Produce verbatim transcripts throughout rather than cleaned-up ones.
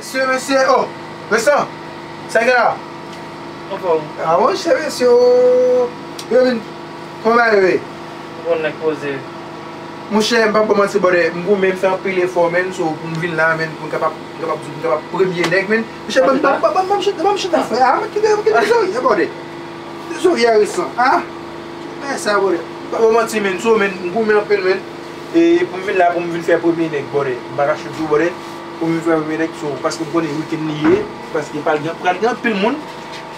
Mesye, mesye, oh, Vincent, sa gen la? Anfòm. Ah, monchè, mesye, oh. Yo, men, kòman bagay yo ye? Bon, nèg poze. Monchè, m p ap ba w manti, brother. M goumen, m fè anpil efò, men, so, pou m vin la, men, pou m kapab, m kapab di, m kapab premye nèg, men. Monchè, ban m, ban m, ban m, ban m chita, ban m chita, frè. Ah, mwen kite, mwen kite, sorry, brother. Sorry, Vincent. Ah, men sa, brother. M p ap ba w manti, men, so, men, m goumen anpil, men. E pou m vin la, pou m vin fè premye nèg, brother. M pa kache w, brother. Pou m vin fè premye nèg, so, paske m konnen weekend li ye, paske pral gen, pral gen anpil moun,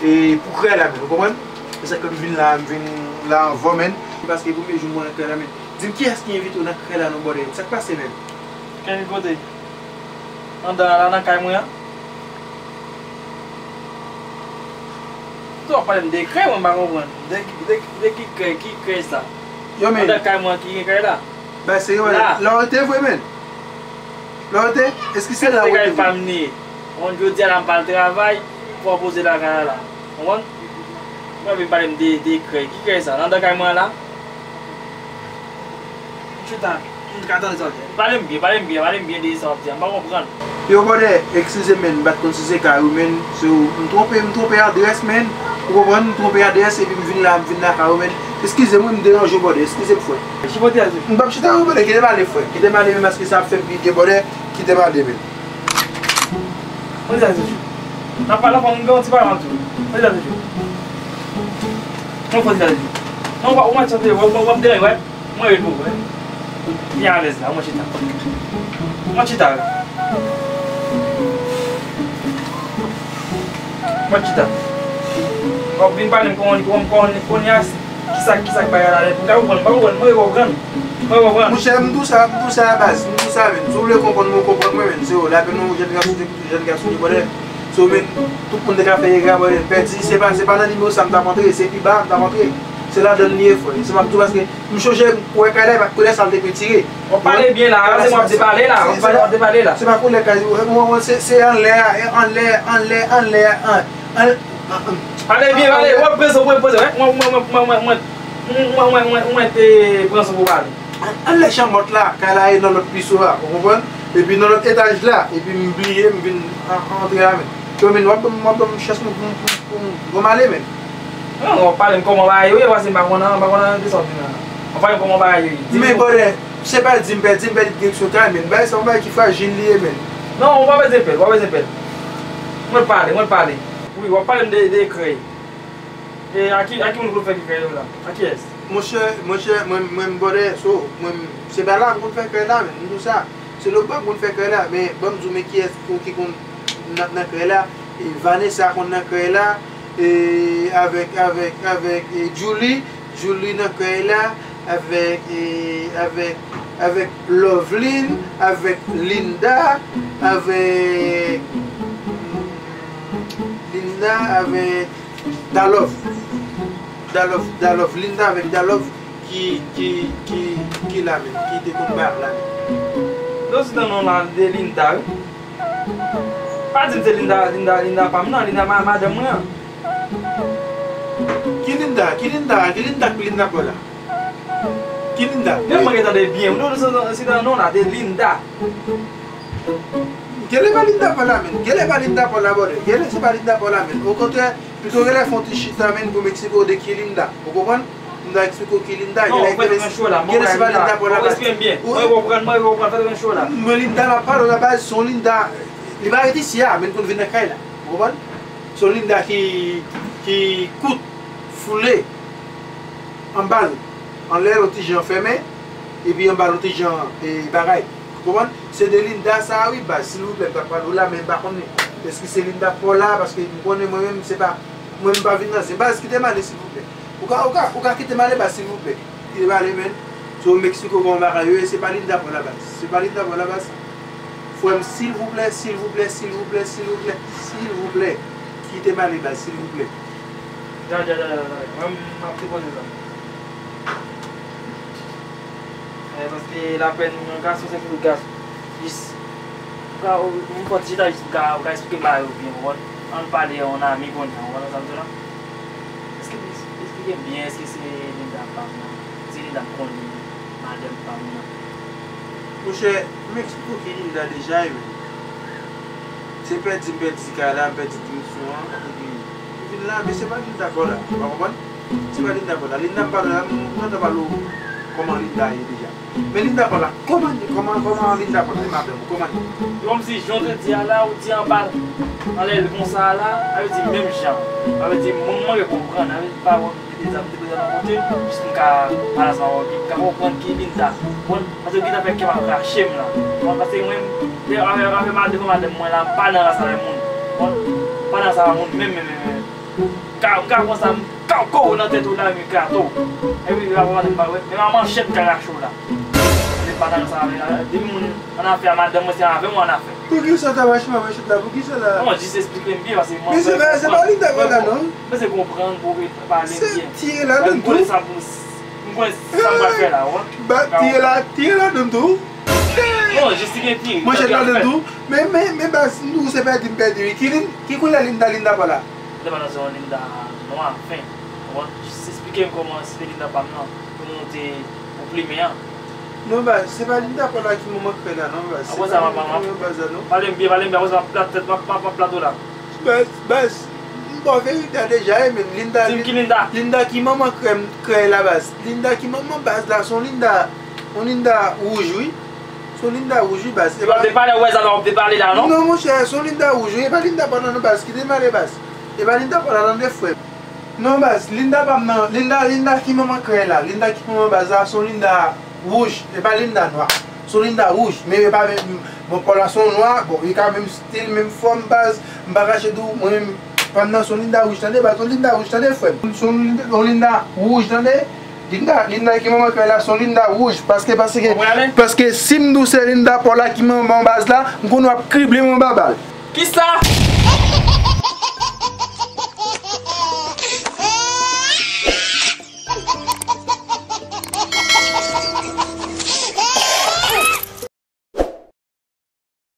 e pou krèy la, men, ou konprann? Se sa ke m vin la, m vin la anvan, men. Paske premye jou m nan krèy la, men. Di m kiyès ki envite w nan krèy la, non, brother. Sa k pase, men? Kenny kote? Anndan la, nan kay mwen an? Tou w ap pale m de krèy, mwen pa konprann. De, de, de ki krèy, ki krèy sa? Yo, men. Anndan kay mwen ki gen krèy la? Ba, serye, la. La w te vre, men. La w te? Èske se la w te vre? Kay pa m li ye. Bon, jodi a la m pa al travay, fò w poze lakay la la. Konprann? Mwen vin pale m de, de krèy. Ki krèy sa? Anndan kay mwen an la? M chita, m ka tande sa w di a. Pale m byen, pale m byen, pale m byen de sa w ap di a. M pa konprann. Yo, brother, eskize m, men, m pa t konn si se kay ou, men. So, m twonpe, m twonpe adrès, men. Ou konprann? M twonpe adrès, epi m vin la, m vin lakay ou, men. Eskize m, wi, m deranje w, brother. Eskize m, frè. Chipote a, Zouchou. M p ap chita, non, brother. Kite m ale, frè. Kite m ale, men, paske sa ap fè m pike, brother. Kite m ale, men. Mwen di sa, Zouchou. N ap pale, fò m gen yon ti pale antou. Mwen di sa, Zouchou. Mwen fò di sa, Zouchou. Non, w ap, w ap chante, w ap, w ap deranje, wè. Mwen ret pou ou, wi. Byen alèz la, mwen chita. Mwen chita, wi. Mwen chita. W ap vin pale m kon, kon, kon, kounye a, kisa, kisa k bagay la, m ka konprann, m pa konprann, mwen konprann. Mwen konprann. Monchè, m di w sa, m di w sa, baz, m di w sa, men. Si w vle konprann mwen, w konprann mwen, men. Se w, lapenn ou, jèn gason, jèn gason ki konnen. So, men, tout moun te ka fè ega, brother. Pèdi, se pa, se pa nan nimewo sa m t ap antre, se pi ba a m t ap antre. Se ladan l li ye, frè. Se m ap di w paske m chonje, m wè kay la, e pa koulè sa l te pli tire. W ap pale byen la, se mwen ap depale la, w ap pale, w ap depale la. Se pa koulè kay, mwen, mwen, se, se anlè a, e anlè, anlè, anlè a, an, an, an. Pale byen, pale, w ap pran son pou enpoze, wè, mwen, mwen te pran son pou pale. An, anlè chanmòt la, kay la e nan lòt piso a, ou konprann? Epi nan lòt etaj la, epi m bliye, m vin an-, antre la, men. Yo, men, w ap ban m, w ap ban m chans pou, pou, pou, pou, pou m ale, men. Non, w ap pale m kòman bagay yo ye, paske m pa konn, m pa konn de sa w di la. W ap pale m kòman bagay yo ye. Di m. Men, brother, se pa di m pèdi, m pèdi direksyon kay, men. Bagay sa, yon bagay ki frajil li ye, men. Non, w pa bezwen pè, w pa bezwen pè. Mwen pale, mwen pale. Wi, w ap pale m de, de krèy. E a ki, a ki moun ou konn fè krèy yo la? A kiyès? Monchè, monchè, mwen, mwen, brother, so, mwen, se pa la m konn fè krèy la, men, m di w sa. Se lòt bò m konn fè krèy la, men, ban m di w, men kiyès ki, ki konn nan, nan krèy la. E Vanessa konn nan krèy la, e avèk, avèk, avèk, e Julie, Julie nan krèy la, avèk, e, avèk, avèk Loveline, avèk Linda, avèk Linda, avèk Dalove. Dalove, Dalove, Linda avèk Dalove ki, ki, ki, ki la menm, ki te konn ba la menm. Non, se nan non la, de Linda, wi. Pa di m se Linda, Linda, Linda pa m nan, Linda ma-, madanm mwen an. Ki Linda? Ki Linda? Ki Linda? Ki Linda pa w la? Ki Linda? Mwen gentan de byen. Non, non, se, se nan non la, de Linda. Genlè pa Linda pa w la menm. Genlè pa Linda pa w la, brother. Genlè se pa Linda pa w la menm. Okontrè, pito genlè fè yon ti chita menm pou m eksplike w de ki Linda. Ou konprann? M ta eksplike w ki Linda. Non, genlè, fè genlè, yon show la. Genlè se pa Linda pa w la, baz. Ou konprann, mwen konprann, fè yon show la. Men Linda m ap pale w la, baz, se yon Linda. Li pa ret isi a, men l konn vin nan kay la. Ou konprann? Se yon Linda ki, ki kout, foule, anba l, anlè l yon ti jan fèmen, epi anba l yon ti jan, e, bagay. Ou konprann? Se de Linda sa a wi, baz, silvouplè, m t ap pale w la, men m pa konnen èske se Linda pa w la, paske m konnen mwen menm, se pa, mwen m pa vin nan zen. Baz, kite m ale, silvouplè. Ou ka, ou ka, ou ka kite m ale, baz, silvouplè. Kite m ale, men. So, m eksplike w kòman bagay yo ye, se pa Linda pa w la, baz. Se pa Linda pa w la, baz. Frè m, silvouplè, silvouplè, silvouplè, silvouplè, silvouplè. Kite m ale, baz, silvouplè. Dja, dja, dja, dja, dja. Mwen, m ap depoze zam. Eh, paske lapenn, yon gason se pou gason. Jis, ou ka, ou, yon fò ti chita jis pou ka, ou ka eksplike m bagay yo byen, ou konprann? Ann pale an ami kounye a, ou konprann sa m di w la? Èske, èske, eksplike m byen, èske se Linda pa m nan? Se Linda m konnen, madanm pa m nan. Monchè, m eksplike w ki Linda deja, wi. M pèdi, m pèdi kay la, m pèdi ti misyon an, epi m vin la, men se pa Linda Paul la, w konprann? Se pa Linda Paul la. Linda m pale la, m gentan pale w kòman Linda ye deja. Men Linda Paul la, kòman, kòman, kòman Linda Paul la, madanm ou, kòman li ye? Se kòmsi jan w te di a la, ou di anba, anlè l konsa a la, sa vle di menm jan. Sa vle di mwen, mwen konprann, sa vle di pawòl m te di a, m te prezan nan kote, jis m ka pale ansanm avè w, m ka konprann ki Linda. Bon, paske w gentan fè kè m ap rache m la. Bon, paske mwen, lè afè, afè ma-, devan madanm mwen la, m pa nan rans avè moun. Bon, m pa nan rans avè moun, menm, menm, menm, menm. M ka, m ka konsa, m ka kou nan tèt ou la, m krato. Epi, la, madanm pa wè, men manchèt ka rache w la. Men m pa nan rans avè la. Depi moun an afè a, madanm mwen se avè m ou an afè. Poukisa w ta mache, mache la? Poukisa la? Non, jis esplike m byen, paske mwen... Men se pa, se pa Linda Paul la, non. Mwen se konprann pou w pale m byen. Se tire ladann tou. Mwen konnen sa pou, mwen konnen sa m pral fè la, w wè. Ba, tire la, tire ladann tou. Non, jis tire, tire. Manchèt ladann tou. Men, men, men baz, m di w se pèdi m pèdi wi. Ki Lin-, ki koulè Linda, Linda Paul la? Linda Paul la se yon Linda nwa, fen. W wè, jis esplike m kòman si se Linda pa m nan, kòman w te, ou plimen an. Non, baz, se pa Linda Paul la ki manman krèy la, non, baz. Apre sa, m ap, m ap, pale m byen, pale m byen, apre sa, m ap plat tèt, m ap, m ap, m ap plat ou la. Baz, baz, m ba w verite a deja, e, men Linda, di m ki Linda. Linda ki manman krèy, krèy la, baz. Linda ki manman baz la, se yon Linda, yon Linda wouj, wi. Se yon Linda wouj, wi, baz. Ou ap depale, ou wè sa w ap depale la, non? Non, monchè, se yon Linda wouj, wi. E pa Linda pa w la, non, baz. Kite m ale, baz. E pa Linda pa w la, tande, frè m. Non, baz, Linda pa m nan. Linda, Linda ki manman krèy la. Linda ki manman baz la, se yon Linda wouj. E pa Linda nwa. Se yon Linda wouj. Men e pa menm, bon, pa w la se yon nwa. Bon, li ka menm stil, menm fòm, baz. M pa kache di w, mwen menm, pa m nan se yon Linda wouj, tande, baz. Se yon Linda wouj, tande, frè m. Se yon Linda, yon Linda wouj, tande. Linda, Linda ki manman krèy la, se yon Linda wouj. Paske, paske, paske si m di w se Linda pa w la ki manman baz la, m konnen w ap krible m anba bal. Kisa?